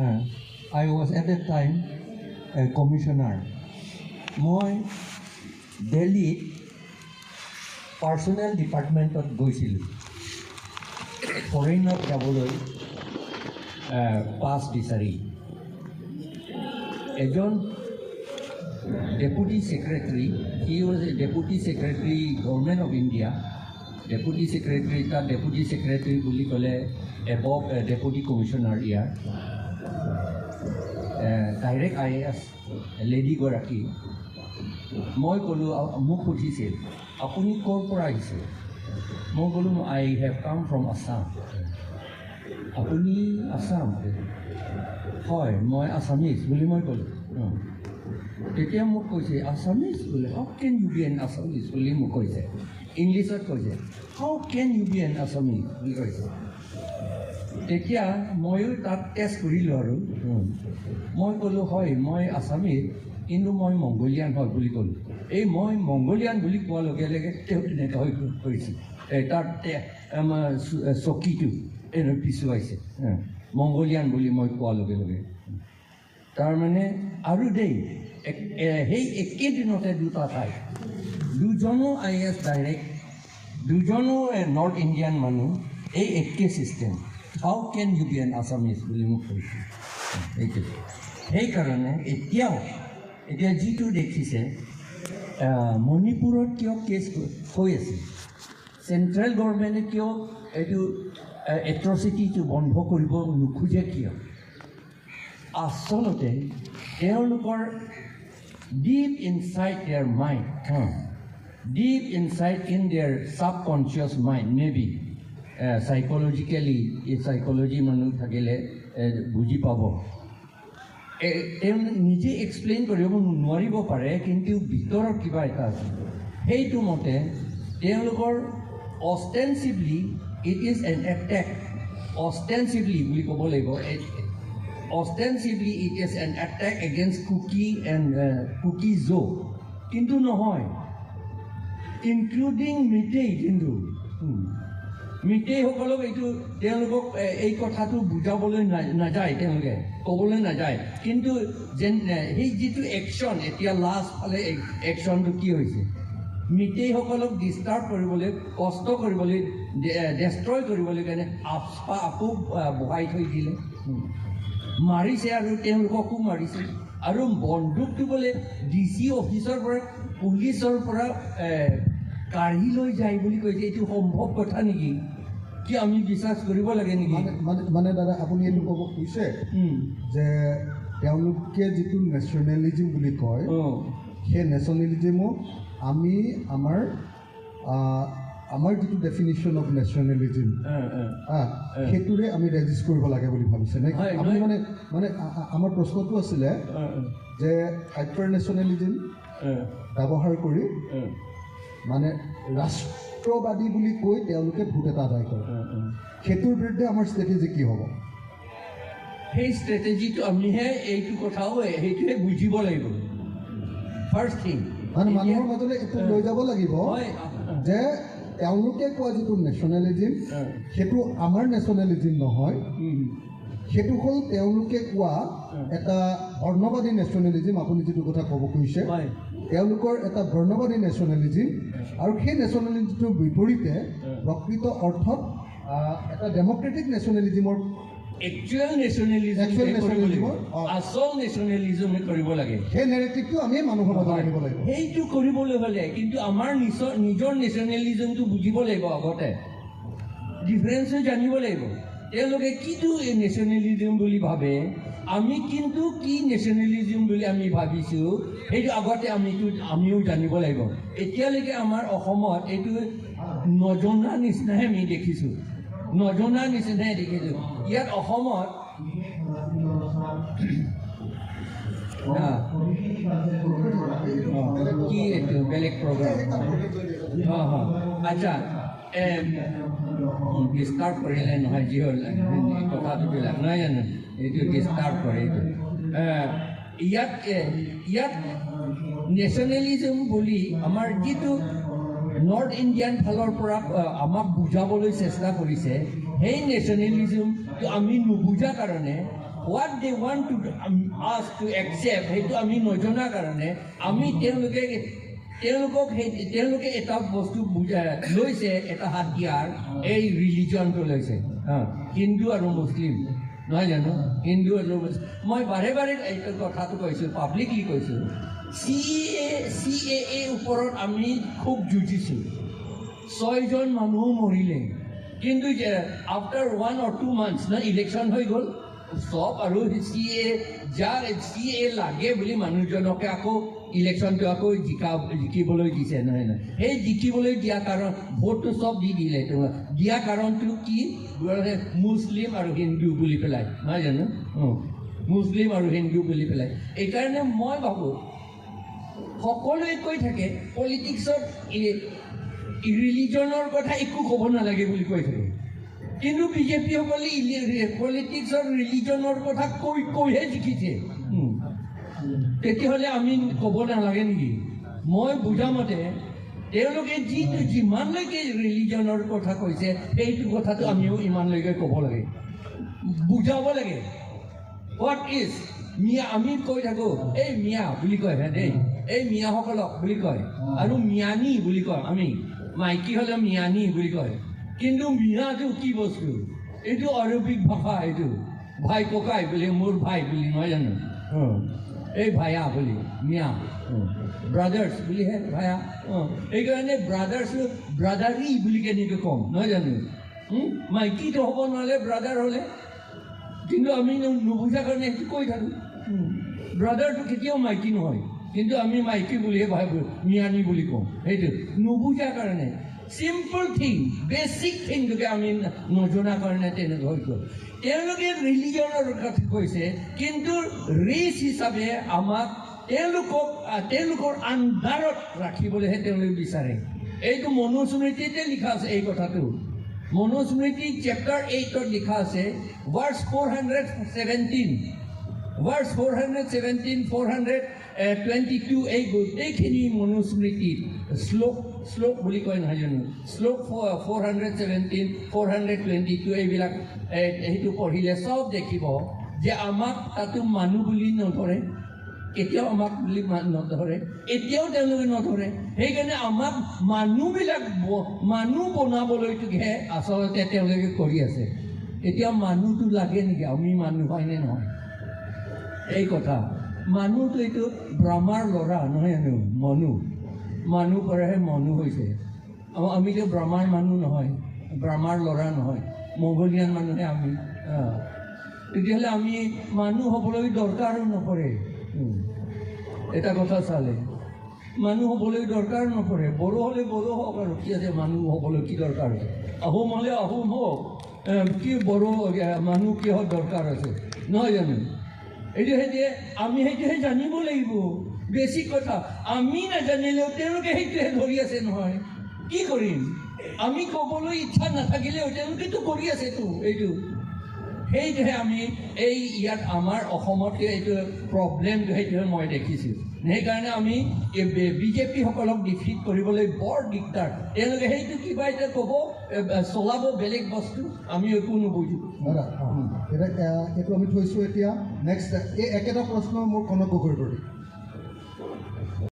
I was at a time commissioner. মই দিল্লীত personal ডিপাৰ্টমেণ্টত গৈছিলোঁ ফৰেইনত যাবলৈ পাছ বিচাৰি। এজন deputy secretary, he was a deputy secretary, Government of India deputy secretary. তাত ডেপুটি ছেক্ৰেটাৰী বুলি ক'লে এবভ ডেপুটি কমিশ্যনাৰ। ইয়াৰ ডাইৰেক্ট আইএএছ লেডিগৰাকী। মই ক'লোঁ, মোক সুধিছিল, "আপুনি ক'ৰ পৰা আহিছে?" মই ক'লোঁ, "I have come from Assam." "আপুনি আছাম?" "হয়, মই আছামিজ" বুলি মই ক'লোঁ। তেতিয়া মোক কৈছে, "আছামিজ" বোলে, "How can you be an Assamese?" বুলি মোক কৈছে। ইংলিছত কৈছে, "How can you be an Assamese?" বুলি কৈছে। তেতিয়া ময়ো তাত টেষ্ট কৰিলোঁ আৰু মই ক'লোঁ, "হয়, মই আছামিজ, কিন্তু মই মংগোলিয়ান হয়" বুলি ক'লোঁ। এই মই মংগোলিয়ান বুলি কোৱাৰ লগে লগে তেওঁ তেনেকুৱা হৈ কৰিছে, এই তাত আমাৰ চকীটো এনে পিছুৱাইছে মংগোলিয়ান বুলি মই কোৱাৰ লগে লগে। তাৰমানে আৰু দেই, সেই একেদিনতে দুটা ঠাই, দুজনো আইএএছ ডাইৰেক্ট, দুজনো নৰ্থ ইণ্ডিয়ান মানুহ, এই একে system, "How can you be an Assamese?" বুলি মোক কৈছে। সেইটো সেইকাৰণে এতিয়াও এতিয়া যিটো দেখিছে, মণিপুৰত কিয় কেছ হৈ আছে, চেণ্ট্ৰেল গভৰ্ণমেণ্টে কিয় এইটো এট্ৰচিটিটো বন্ধ কৰিব নোখোজে কিয়? আচলতে তেওঁলোকৰ deep inside their mind, deep inside in their subconscious mind, maybe psychologically, এই চাইক'লজি মানুহ থাকিলে বুজি পাব। তেওঁ নিজে এক্সপ্লেইন কৰিব নোৱাৰিব পাৰে, কিন্তু ভিতৰত কিবা এটা আছে। সেইটো মতে তেওঁলোকৰ ostensibly it is an attack, ostensibly বুলি ক'ব লাগিব, ostensibly it is an attack against Kuki and Kuki Zo, কিন্তু নহয়, ইনক্লুডিং মিতেই। কিন্তু মিতেইসকলক এইটো তেওঁলোকক এই কথাটো বুজাবলৈ নাযায়, তেওঁলোকে ক'বলৈ নাযায়। কিন্তু যেন সেই যিটো একশ্যন এতিয়া লাষ্ট ফালে একশ্যনটো কি হৈছে, মিতেইসকলক ডিষ্টাৰ্ব কৰিবলৈ, কষ্ট কৰিবলৈ, ডেষ্ট্ৰয় কৰিবলৈ কাৰণে আফস্পা আকৌ বহাই থৈ দিলে। মাৰিছে আৰু তেওঁলোককো মাৰিছে। আৰু বন্দুকটো বোলে ডি চি অফিচৰ পৰা, পুলিচৰ পৰা কাঢ়ি লৈ যায় বুলি কৈছে। এইটো সম্ভৱ কথা নেকি? কি আমি বিশ্বাস কৰিব লাগে নেকি? মানে মানে মানে দাদা, আপুনি এইটো ক'ব কৈছে যে তেওঁলোকে যিটো নেশ্যনেলিজিম বুলি কয়, সেই নেশ্যনেলিজিমক আমি আমাৰ যিটো ডেফিনিশ্যন অফ নেশ্যনেলিজিম, সেইটোৰে আমি ৰেজিষ্ট কৰিব লাগে বুলি ভাবিছে নে আপুনি? নহয়। মানে মানে আমাৰ প্ৰশ্নটো আছিলে যে হাইপাৰ নেশ্যনেলিজিম ব্যৱহাৰ কৰি মানে ৰাষ্ট্ৰবাদী বুলি কৈ তেওঁলোকে ভোট এটা আদায় কৰে, সেইটোৰ বিৰুদ্ধে আমাৰ ষ্ট্ৰেটেজি কি হ'ব? সেই ষ্ট্ৰেটেজিটো আমিহে এইটো কথাও সেইটোহে বুজিব লাগিব ফাৰ্ষ্ট থিং। মানে মানুহৰ মাজলৈ এইটো লৈ যাব লাগিব যে তেওঁলোকে কোৱা যিটো নেশ্যনেলিজিম, সেইটো আমাৰ নেশ্যনেলিজিম নহয়। সেইটো হ'ল তেওঁলোকে কোৱা এটা বৰ্ণবাদী নেশ্যনেলিজিম। আপুনি যিটো কথা ক'ব খুজিছে, তেওঁলোকৰ এটা বৰ্ণবাদী নেশ্যনেলিজিম আৰু সেই নেশ্যনেলিজিমটোৰ বিপৰীতে প্ৰকৃত অৰ্থত এটা ডেম'ক্ৰেটিক নেশ্যনেলিজিমৰ একচুৱেল নেশ্যনেলিজম Actual nationalism-ৰ, অ। আচল নেশ্যনেলিজম কৰিব লাগে। সেই নেৰেটিভটো আমি মানুহৰ মাজত আনিব লাগিব। সেইটো কৰিবলৈ হ'লে কিন্তু আমাৰ নিজৰ নিজৰ নেশ্যনেলিজমটো বুজিব লাগিব আগতে, ডিফাৰেঞ্চো জানিব লাগিব। তেওঁলোকে কিটো নেশ্যনেলিজম বুলি ভাবে, আমি কিন্তু কি নেশ্যনেলিজম বুলি আমি ভাবিছোঁ, সেইটো আগতে আমিও জানিব লাগিব। এতিয়ালৈকে আমাৰ অসমত এইটো নজনা নিচিনাহে আমি দেখিছোঁ, নজনা নিচিনাহে দেখিছোঁ ইয়াত অসমত। কি এইটো বেলেগ প্ৰগ্ৰাম? অঁ, আচ্ছা, ডিষ্টাৰ্ব কৰিলে নহয়, যি হ'ল কথাটো বিলাক নহয় জানো, এইটো ডিষ্টাৰ্ব কৰে এইটো। ইয়াত নেশ্যনেলিজম বুলি আমাৰ যিটো নৰ্থ ইণ্ডিয়ান ফালৰ পৰা আমাক বুজাবলৈ চেষ্টা কৰিছে, সেই নেশ্যনেলিজমটো আমি নুবুজা কাৰণে What they want to us to accept, সেইটো আমি নজনাৰ কাৰণে আমি তেওঁলোকক সেই তেওঁলোকে এটা বস্তু বুজা লৈছে, এটা হাতিয়াৰ, এই ৰিলিজনটো লৈছে, হিন্দু আৰু মুছলিম, নহয় জানো? হিন্দু আৰু মুছলিম। মই বাৰে বাৰে এইটো কথাটো কৈছোঁ, পাব্লিকলি কৈছোঁ, CAA ওপৰত আমি খুব যুঁজিছোঁ, ছয়জন মানুহো মৰিলে, কিন্তু যে আফটাৰ 1 or 2 months ন ইলেকশ্যন হৈ গ'ল চব, আৰু চি এ যাৰ চি এ লাগে বুলি মানুহজনকে আকৌ ইলেকশ্যনটো আকৌ জিকিবলৈ দিছে, নহয় নহয়? সেই জিকিবলৈ দিয়া কাৰণ ভোটটো চব দি দিলে। তোমাৰ দিয়া কাৰণটো কি? মুছলিম আৰু হিন্দু বুলি পেলাই, নহয় জানো? মুছলিম আৰু হিন্দু বুলি পেলাই। এইকাৰণে মই ভাবোঁ, সকলোৱে কৈ থাকে পলিটিক্সত ৰিলিজনৰ কথা একো ক'ব নালাগে বুলি কৈ থাকে, কিন্তু বিজেপিসকলে পলিটিক্সৰ ৰিলিজনৰ কথা কৈ কৈহে জিকিছে। তেতিয়াহ'লে আমি ক'ব নালাগে নেকি? মই বুজামতে তেওঁলোকে যিটো যিমানলৈকে ৰিলিজনৰ কথা কৈছে, সেইটো কথাটো আমিও ইমানলৈকে ক'ব লাগে, বুজাব লাগে। What is মিয়া? আমি কৈ থাকোঁ, এই মিয়া বুলি কয় হে দেই, এই মিয়াসকলক বুলি কয়, আৰু মিয়ানী বুলি কয়। আমি মাইকী হ'লে মিয়ানী বুলি কয়, কিন্তু মিয়াটো কি বস্তু? এইটো আৰবিক ভাষা। এইটো ভাই ককাই বুলি, মোৰ ভাই বুলি, নহয় জানো? এই ভায়া বুলি, মিয়া ব্ৰাদাৰ্ছ বুলিহে ভায়া। অঁ, এইকাৰণে ব্ৰাদাৰ্ছ ব্ৰাদাৰী বুলি কেনেকৈ ক'ম, নহয় জানো? মাইকীটো হ'ব নহ'লে ব্ৰাদাৰ হ'লে, কিন্তু আমি নুবুজাৰ কাৰণে সেইটো কৈ থাকোঁ। ব্ৰাদাৰটো কেতিয়াও মাইকী নহয়, কিন্তু আমি মাইকী বুলিহে ভাবোঁ, মিয়ানী বুলি কওঁ। সেইটো নুবুজাৰ কাৰণে, চিম্পল থিং, বেচিক থিংটোকে আমি নজনাৰ কাৰণে তেনেকুৱা হৈ গ'ল। তেওঁলোকে ৰিলিজনৰ কথা কৈছে, কিন্তু ৰেচ হিচাপে আমাক তেওঁলোকৰ আণ্ডাৰত ৰাখিবলৈহে তেওঁলোকে বিচাৰে। এইটো মনুস্মৃতিতে লিখা আছে। এই কথাটো মনুস্মৃতি চেপ্টাৰ 8ত লিখা আছে, verse 417, verse 417, 422, এই গোটেইখিনি মনুস্মৃতিত শ্লোক বুলি কয়, নহয় জানো? শ্লোক 417, 422, এইবিলাক সেইটো পঢ়িলে চব দেখিব যে আমাক তাতো মানুহ বুলি নধৰে, কেতিয়াও আমাক বুলি নধৰে, এতিয়াও তেওঁলোকে নধৰে। সেইকাৰণে আমাক মানুহবিলাক মানুহ বনাবলৈহে আচলতে তেওঁলোকে কৰি আছে। এতিয়া মানুহটো লাগে নেকি? আমি মানুহ হয়নে নহয়? এই কথা, মানুহটো এইটো ব্ৰহ্মাৰ ল'ৰা, নহয় জানো? মনু, মানুহ পৰাহে মনু হৈছে। আমিতো ব্ৰহ্মাৰ মানুহ নহয়, ব্ৰহ্মাৰ ল'ৰা নহয়, মংগোলিয়ান মানুহে আমি। তেতিয়াহ'লে আমি মানুহ হ'বলৈ দৰকাৰো নপৰে। এটা কথা চালে মানুহ হ'বলৈ দৰকাৰ নপৰে। বড়ো হ'লে বড়ো হওক, আৰু কি আছে? মানুহ হ'বলৈ কি দৰকাৰ আছে? আহোম হ'লে আহোম হওক, কি বড়ো মানুহ কিহৰ দৰকাৰ আছে, নহয় জানো? এইটো সেইটোৱে আমি সেইটোহে জানিব লাগিব। বেছি কথা আমি নাজানিলেও তেওঁলোকে সেইটোহে ধৰি আছে নহয়, কি কৰিম আমি? ক'বলৈ ইচ্ছা নাথাকিলেও তেওঁলোকেতো কৰি আছেতো এইটো। সেইটোহে আমি এই ইয়াত আমাৰ অসমত এইটো প্ৰব্লেমটো সেইটোহে মই দেখিছোঁ। সেইকাৰণে আমি বিজেপিসকলক ডিফিট কৰিবলৈ বৰ দিগদাৰ। তেওঁলোকে সেইটো কিবা এটা ক'ব, চলাব বেলেগ বস্তু, আমি একো নুবুজোঁ। দাদা, এতিয়া এইটো আমি থৈছোঁ। এতিয়া নেক্সট এই একেটা প্ৰশ্ন মোৰ কনক গগৈৰ প্ৰতি।